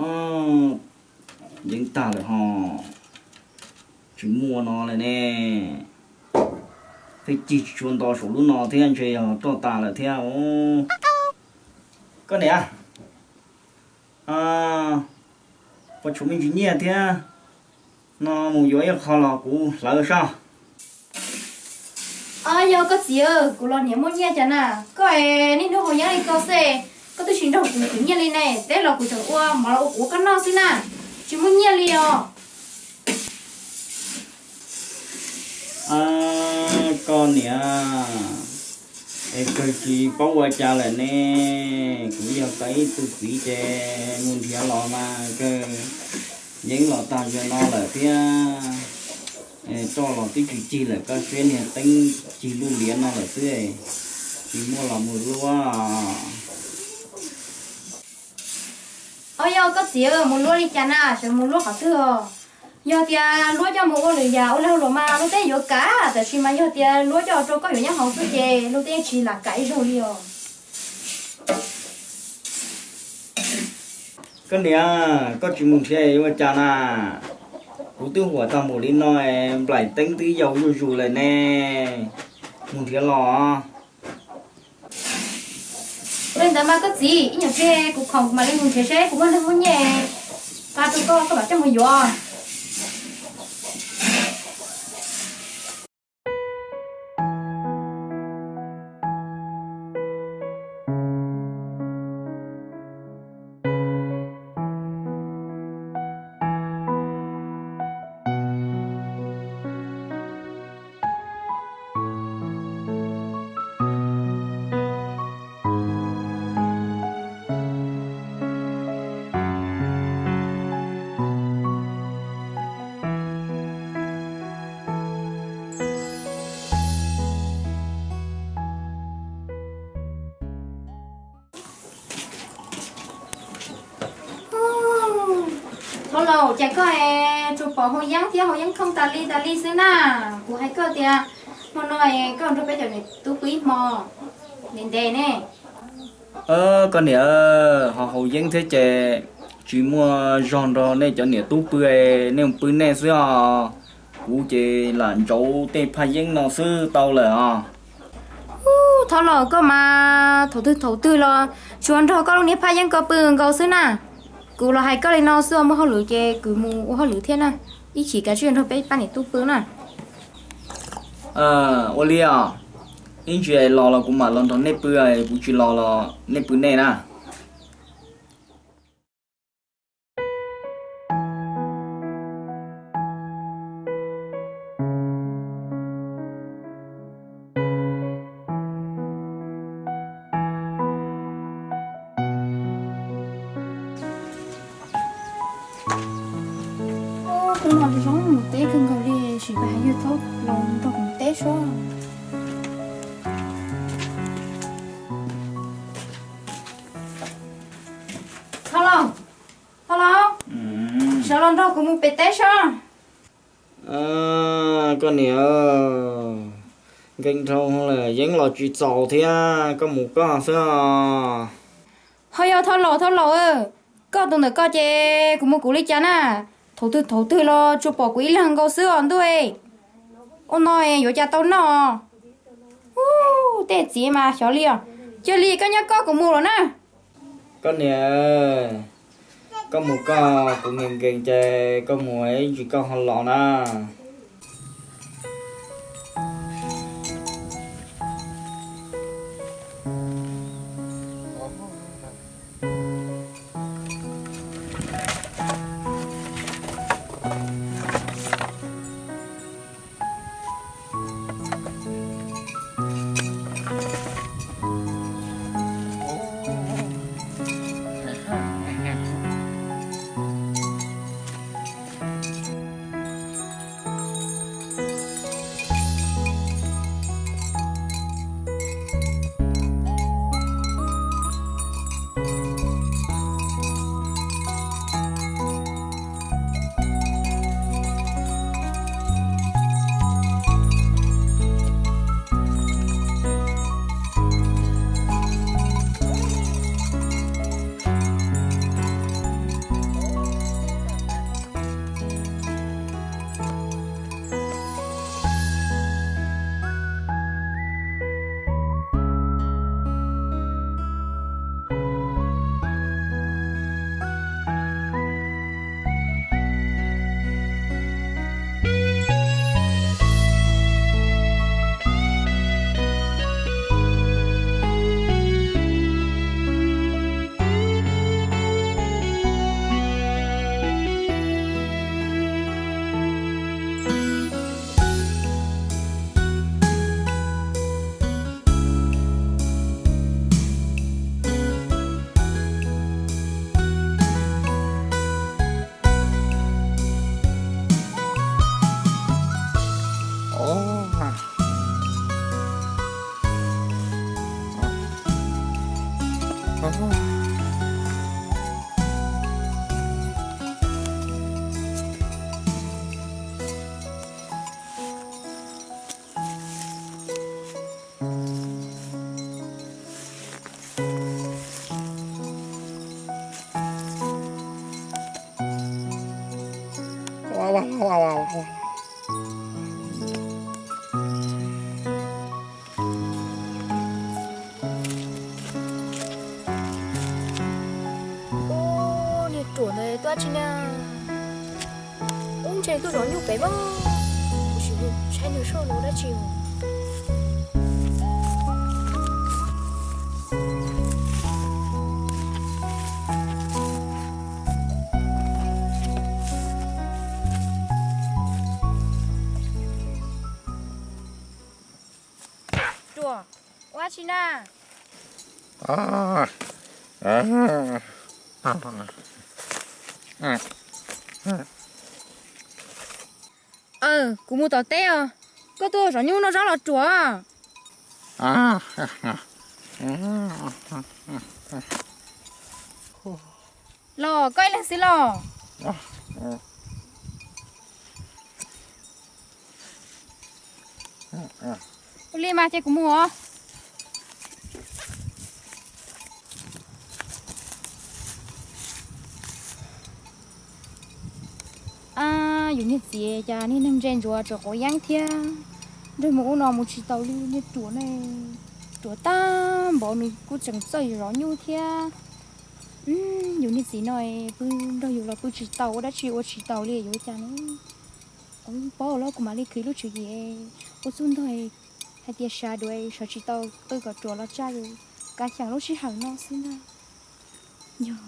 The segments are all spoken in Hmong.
Yeeb tag lawm ho, tsis muaj no lawm ne. Pheej cig tsis tshua nto saum lub no thiab, ntshe yog roj tas lawm thiab. Koj niam, puas tshuav me ntsis nyiaj thiab? No mus yuav ib qho los kuv hlawv soj. Os, yog koj txiv, kuv los niam muaj nyiaj cas na. Koj niaj hnub haus yeeb li ko xwb, koj twb tsis nrog kuv khwv nyiaj li ne. Teb los kuv tseem ua, mov los ua kuv ua koj noj xwb na, tsis muaj nyiaj li os. Koj niam, es kawg tsis paub ua cas lawm ne. Kuv yog koj ib tug txiv ces mus nrhiav los mas kawg, yeeb los tag zaum no lawm thiab. Roj los twb tsis cig lawm, koj saib niag teeb cig lub liab no lawm xwb, tsis muaj los mus luab. Os, yog koj txiv, mus luab li cas na, xyov mus luab qhov twg os. Yog tias luab coj mus ua lwm yam ua lag luam mas luag tej yuav kam, tab sis mas yog tias luab coj rau koj yuav nyob hauv xwb ces luag tej tsis lam kam ib zaug li os. Koj niam, koj tsis mus nrhiav yuav ua cas na? Kuv twb huam tag npaum li no, nplaim teeb twb yau zuj zus lawm ne. Mus nrhiav los. Ua li ntawd mas koj txiv, ib nyuag pliag kuv khoom kuv mam li mus nrhiav seb kuv muaj neeg muaj nyiaj nqa rau koj, koj mam coj mus yuav. Thov laus, cas koj tsuas pom haus yeeb thiab haus yeeb thooj tas li tas li xwb na. Kuv hais koj tias hmo no koj nrog peb cov niam tub pw ib hmo ntev ntev ne. Koj niam, ho haus yeeb thiab ces tsis muaj zog nrog nej cov niam tub pw, nej mus pw nej xwb os. Kuv ces lam ntsauv tej phaj yeeb no xwb tau lawm os. Ub, thov laus, koj mas thaum twg thaum twg los tsuas nrog koj lub niag phaj yeeb ko pw nkaus xwb na. Kuv los hais koj li no xwb, muaj hauj lwm ces kuv mus ua hauj lwm thiab na. Ib chim kav tsij nrog peb pab niam tub pw na. Ua li os, ib ntsis los los kuv mam los nrog nej pw, kuv tsis los los nej pw nej na. Hnub no zoo mus teb kawg nkaus li, sim pab yawg txhob los nrog kuv teb sob. Thov laus, thov laus, sawv los nrog kuv mus pem teb sob. Koj niam, nkees dhau lawm, yeeb los tsis txaus thiab, koj mus koj xwb os. Ho yog thov laus, thov laus, koj tus ntawm koj ces kuv mus kuv li cas na? Thaum twg thaum twg los tsuas pom kuv ib leeg nkaus xwb os ntuj. Ua no yuav cas tau noj? Ub, tej txiv mas xyov li os. Cia li koj nyob koj, kuv mus lawm na. Koj niam, koj mus koj, kuv nkees nkees ces koj mus ib ntsis koj ho los na. Ub, niag ruam ntawd tuaj tsi na? Ub, ntshe tuaj zov nyuj pem mas, tab sis tshaib nws soj los dab tsi. Ruam, ua dab tsi na? Aw, kuv mus tom teb os. Koj tuaj zov nyuj noj zaub los ruam? Los koj ib leeg xwb los? Ua li mas ces kuv mus os. Yus niag txiv cas niag neeg ntse ntsuav tsuas quav yeeb thiab. Nrog mus ub no mus tsis tau li, niag ruam ne, ruam tag npaum nws kuj tseem txawj zov nyuj thiab. Yus niag txiv no pw nrog yus los pw tsis tau, ua dab tsi ua tsis tau li, yuav ua cas ne? Kuv paub los kuv mam li khwv lub tswv yim ua txuj ntog hais tias sawv dua sawv tsis tau, qw kom ruam los tsa yus, kav xyeem lub sij hawm no xwb ntag. Yog,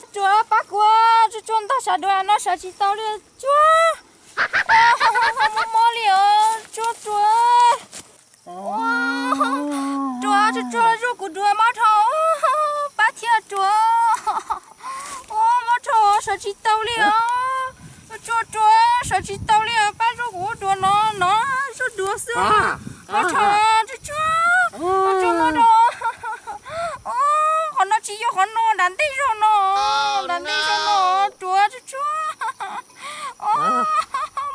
Tsuag, pab kuv, tsuag tsuag ntog sawv dua no sawv tsis tau li, tsuag, mob mob li os, tsuag tsuag. Ruam, tsuag tsuag zuaj kuv dua mob dhau, pab thiab ruam. Mob dhau sawv tsis tau li os. Tsuag tsuag sawv tsis tau li os, pab zuaj kuv dua no, no zuaj dua xwb. Mob dhau, tsuag tsuag, tsuag mob dhau. Qhov no tsis yog qhov no, nram ntej zog no, nram ntej zog no, ruam tsuag tsuag.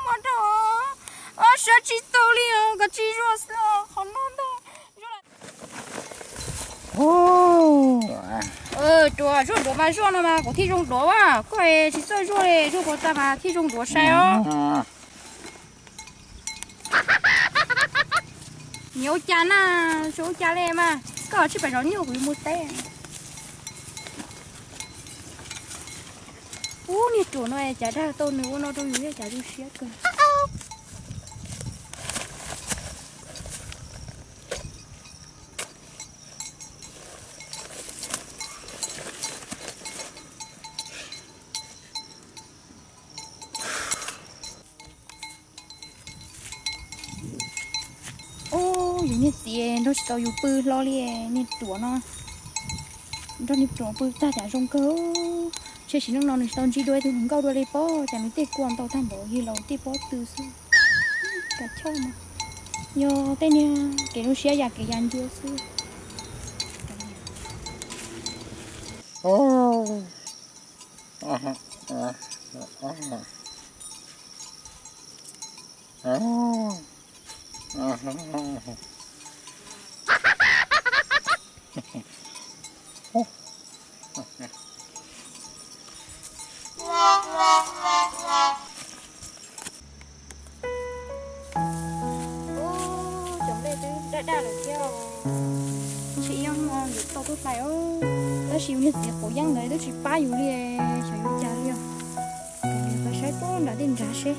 Mob dhau, sawv tsis tau li os, koj tsis zuaj xwb, qhov no ntag. Ruam, zuaj duav mas zuaj no mas kuv thiaj zoo duav, koj tsis txawj zuaj li, zuaj puas tag mas thiaj zoo duav sai os. Nyiam ua cas na, tsis ua cas li mas, koj tsis pom zov nyuj kuv yuav mus teb. Ub, niag ruam no cas dag tau nws ua no rau yus thiab, cas zoo siab kawg. Ub, yus niag txiv nrog tsis tau yus pw hlo li, niag ruam no. Nrog niag ruam pw tag cas zoo kawg. Ntshe sim neej no nws tsis tau ntsib dua ib tug hluas nkauj dua li pob, cas nws tej kua ntau tag npaum yig laus tej pob tw xwb. Kav choj mas yog tej niag kev zoo siab yam kev yav ncua xwb. Ub, cov nplej twb daj daj lawm thiab os. Ntshe ib ob hmo yuav tau tuaj hlais os. Tab sis yus niag txiv quav yeeb ntawd twb tsis pab yus li, xyov yuav cas li os. Pab saib puag nram tej nrad seb.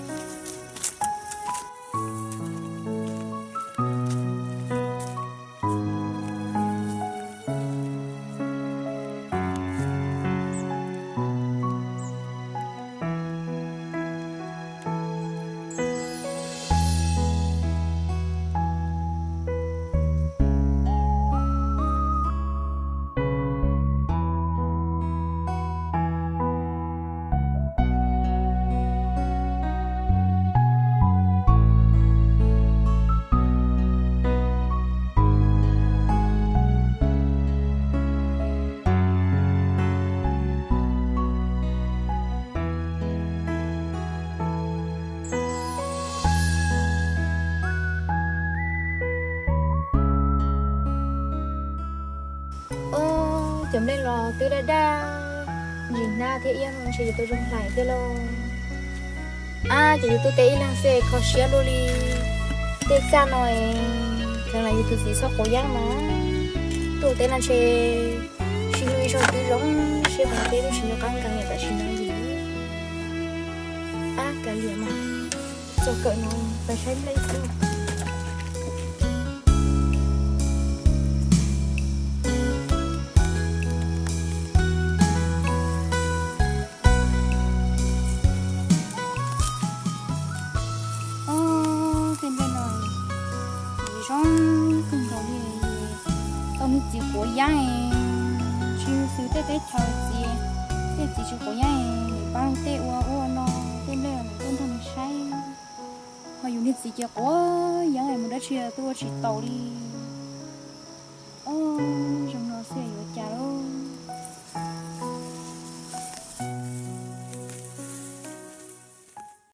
Cov nplej los twb daj daj, ntsis hnab thiab iab no ntshe yuav tau zoo hlais thiab lauj. Ab, ces yus tuaj teb ib leeg xwb kho siab luaj li. Tej txaj no es kheev lam yus tus txiv txhob quav yeeb mas. Tuaj teb no ntshe sib hlub ib zaug twb zoo siab, peb twb tsis nco qab nkees niam tam sim no li. Ab, kav liam mas, txog kawm no pais saib nplej xwb. Ob, tej nplej no zoo kawg nkaus li. Tau niag txiv quav yeeb, tsis xws tej teb chaws txiv, tej txiv tsis quav yeeb, pab tej ua ua no, tej nplej tuaj nrog nws saib. Ho yus niag txiv ces quav yeeb mus dab tsi tuaj ua tsis taus li. Ob, zoo no xwb yuav cas